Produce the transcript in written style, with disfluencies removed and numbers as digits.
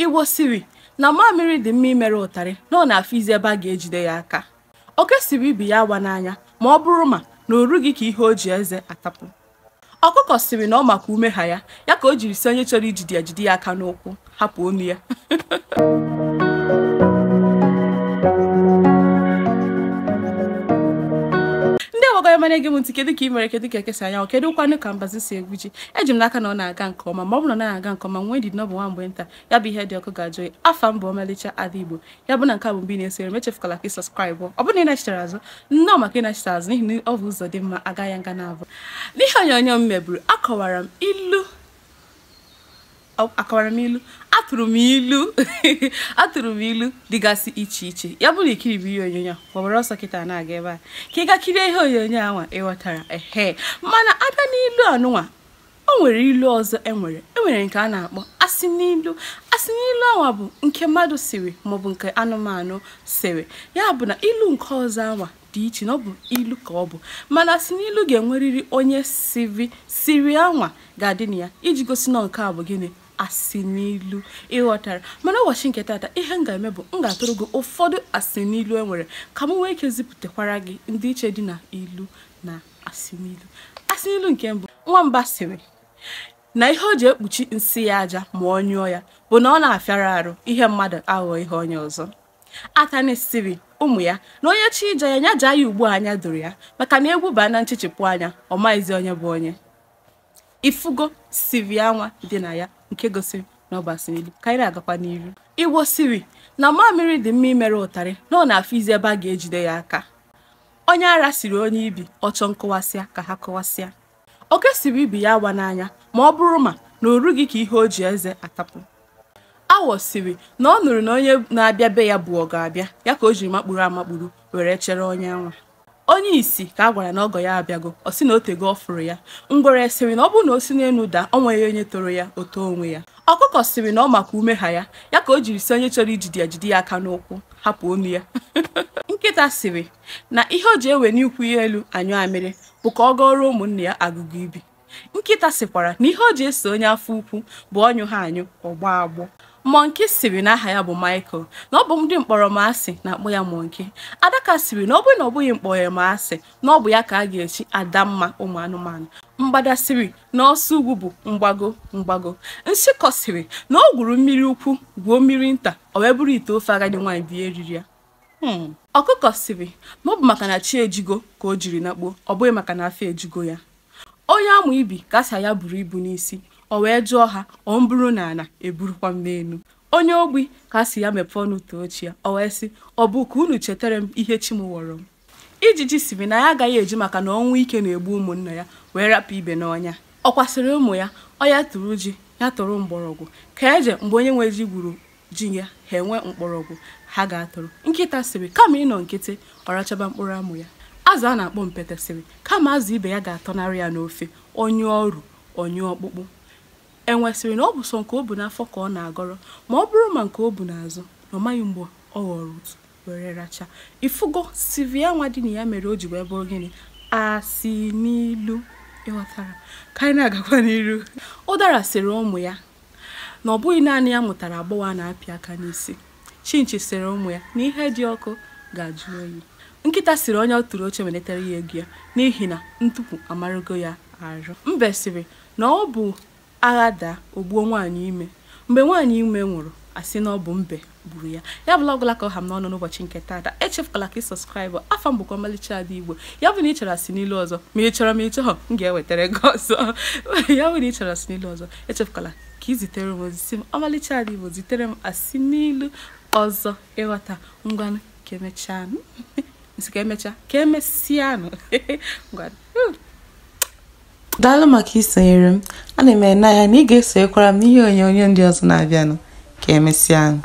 Igbo siri na mamịrị dị mma imere ụtarị na ọ na-afụ izi ebe a ga-ejide ya aka. Oke siri ibi ya awa n'anya ma ọ bụrụ ma na o rughị ka ihe o ji eze atapụ. Ọkụkọ siri na ọ maka ume ha ya ya ka o jiri si onye chọrọ ijide ya jide ya aka n'ụkwụ hapụ onu ya. Ndị ọgbakọ mana ege m ntị, kedu ka ị mere, kedu ka ekesa anyanwụ, kedu kwanụ ka mbazi si egwu ji? Eji m n'aka na ọ na-aga nke ọma, ma ọ bụrụ na ọ na-aga nke ọma nwee ndidi na ọ bụ nwa mgbe nta ya bụ ihe dị ọkụ ga-ajụ oyi. Afa m bụ Ọmalịcha Ada Igbo, ya bụ na nke a bụ mgbe ị na-esonyere m, echefukwala ka ị subscribe. Ọ bụrụ na ị nachitere azụ, nnọọ maka ịnachite azụ, n'ihi na ọ bụ ụzọ dị mma agaghị nga na-abụ. N'ihe onyonyo m meburu, akọwara m ilu, akọwara m ilu, atụrụ m ilu atụrụ m ilu dịgasị iche iche. Ya bụrụ na ikiribe ihe onyonyo a, gbawara ọsọ kịta na-aga ebe a ka ị ga kirie ihe onyonyo anwa ịghọtara. Ehe, mana abịa n'ilu anụnwa, o nwere ilu ọzọ enwere nke a na-akpọ asị n'ilu. Asị n'ilu anwa bụ nke mmadụ siri maọbụ nke anụmanụ siri. Ya bụ na ilu nke ọzọ anwa dị iche na ọ bụ ilu ka ọ bụ, mana asị n'ilu ga-enwerịrị onye siri anwa ga-adị na ya iji gosi na nke a bụ gịnị? Asị n'ilu. Ịghọtara? Mana ụbọchị nke tata, ihe m ga-eme bụ m ga-atụrụ gị ụfọdụ asị n'ilu e nwere ka m nwee ike zipụtakwara gị ndị iche dị na ilu na asị n'ilu. Asị n'ilu nke mbụ, nwamba sịrị na ihe o ji ekpuchi nsị ya aja ma ọ nyụọ ya bụ na ọ na-afịara arụ ihe mmadụ aghọ ihe onye ọzọ. Atani sịrị ụmụ ya na onye chi ija ya nya jaa ya ugbu a anya doro ya, maka na egwu baa na nchichipụ anya ọ maghịzi onye bụ onye. Ifugo siri anwa dị na ya nke gosiri na ọ bụ asị n'ilu. Ka anyị na-agakwa n'iru. Igbo siri na mamịrị dị mma imere ụtarị na ọ na-afụ izi ebe a ga-ejide ya aka. Onye ara siri onye ibi ọchọ nkụwasịa ka ha kụwasịa. Oke siri ibi ya awa n'anya ma ọ bụrụ ma na o rughị ka ihe o ji eze atapụ. Awọ siri na ọ nụrụ na onye na-abịa be ya bụ ọgọ abịa, ya ka o jiri makpuru amakpuru were chere onye anwa. Onye isi ka a gwara na ọgọ ya abịago, ọ sị na o tego ọ fụrụ ya. Ngwere sịrị na ọ bụrụ na o si n'elu daa, ọ nweghị onye toro ya, o too onwe ya. Ọkụkọ sịrị na ọ maka ume ha ya ya ka o jiri si onye chọrọ ijide ya jide ya aka n'ụkwụ hapụ onu ya. Nkịta sịrị na ihe o ji ewe n'ikwu ya elu anyụ amịrị bụ ka ọ gọrọ ụmụnne ya agụgụ ibi. Nkịta sịkwara na ihe o ji eso onye afọ ukwu bụ ọnyụ ha anyụ ọgbọ agbọ. Monkey sịrị na aha ya bụ Michael, na ọ bụ ndị mkpọrọmasị na-akpọ ya Monkey. Adaka sịrị na ọ bụrụ na ọ bụghị mkpọrọmasị, na ọ bụ ya ka a ga-echi Adamma ụmụ anụmanụ. Mgbada sịrị na ọsọ ugwu bụ mgbago mgbago. Nshịkọ sịrị na ọ gwuru mmiri ukwu gwuo mmiri nta, o wee bụrụ ite ofe agadi nwaanyị bie eriri ya. Ọkụkọ sịrị na ọ bụ maka na chi ejigo ka o jiri nakpuo, ọ bụghị maka na afọ ejigo ya. Onye amụ ibi ka asa ya buru ibu n'isi, o wee jụọ ha ọ mbụrụ na ana eburukwa m n'elu. Onye ogbi ka a sị ya mepee ọnụ too chi ya, o wee sị ọ bụ ka unu chetara m ihe chi m wọrọ m. Ijiji siri na ya agaghị eji maka na ọnwụ ike na-egbu ụmụnna ya wee rapụ ibe n'ọnya. Ọ kwasịrị ụmụ ya, ọ ya tụrụ ji ya tụrụ mgbọrọgwụ ka eje mgbe onye nwe ji gwuru ji ya ha enwe mkpọrọgwụ ha ga-atụrụ. Nkịta sịrị kama ịnọ nkịtị ọ rachaba mkpụrụ amụ ya. Azụ a na-akpọ mpete sịrị kama azụ ibe ya ga-atọnarị ya n'ofe, onye ọrụ onye ọkpụkpụ. Enwe sịrị na ọ bụ sọ nke o bu n'afọ ka ọ na-agọrọ, ma ọ bụrụ ma nke o bu n'azụ na ọ maghị mgbe ọ ghọrọ ụtụ were racha. Ifugo siri anwa dị na ya mere o ji wee bụrụ gịnị? Asị n'ilu. Ịghọtara? Ka anyị na-agakwa n'iru. Ụdara sịrị ụmụ ya na ọ bụghị naanị ya mụtara agbọghọ a na-apị aka n'isi. Chinchi sịrị ụmụ ya na ihe dị ọkụ ga-ajụ oyi. Nkịta sịrị onye ọ tụrụ oche welitere ya ego ya n'ihi na ntụpụ amarụgo ya arụ. Mbe sịrị na ọ bụ agha daa ogbuo nwaanyị ime. Mgbe nwaanyị ime nwụrụ, asị na ọ bụ mbe gburu ya. Ya bụla ọgụla ka ọha m n'ọnụ n'ụbọchị nke tata. Echefukwala ka ị subscribe. Afa m bụkwa Ọmalịcha Ada Igbo. Ya bụ na ị chọrọ asị n'ilu ọzọ, ma ị chọrọ ma ị chọghọ, m ga-ewetara gị ọzọ. Ya bụ na ị chọrọ asị n'ilu ọzọ, echefukwala ka ị zitere m ozi sị m Ọmalịcha Ada Igbo zitere m asị n'ilu ọzọ. Ịghọta? Ngwanụ ka emechaa. Nsị ka emechaa ka emesịanụ. Ngwanụ. Daalụ maka isonyere m. Ana m ene anya na ị ga-esonyekwara m n'ihe onyonyo ndị ọzọ na-abịanụ. Ka emesịanụ.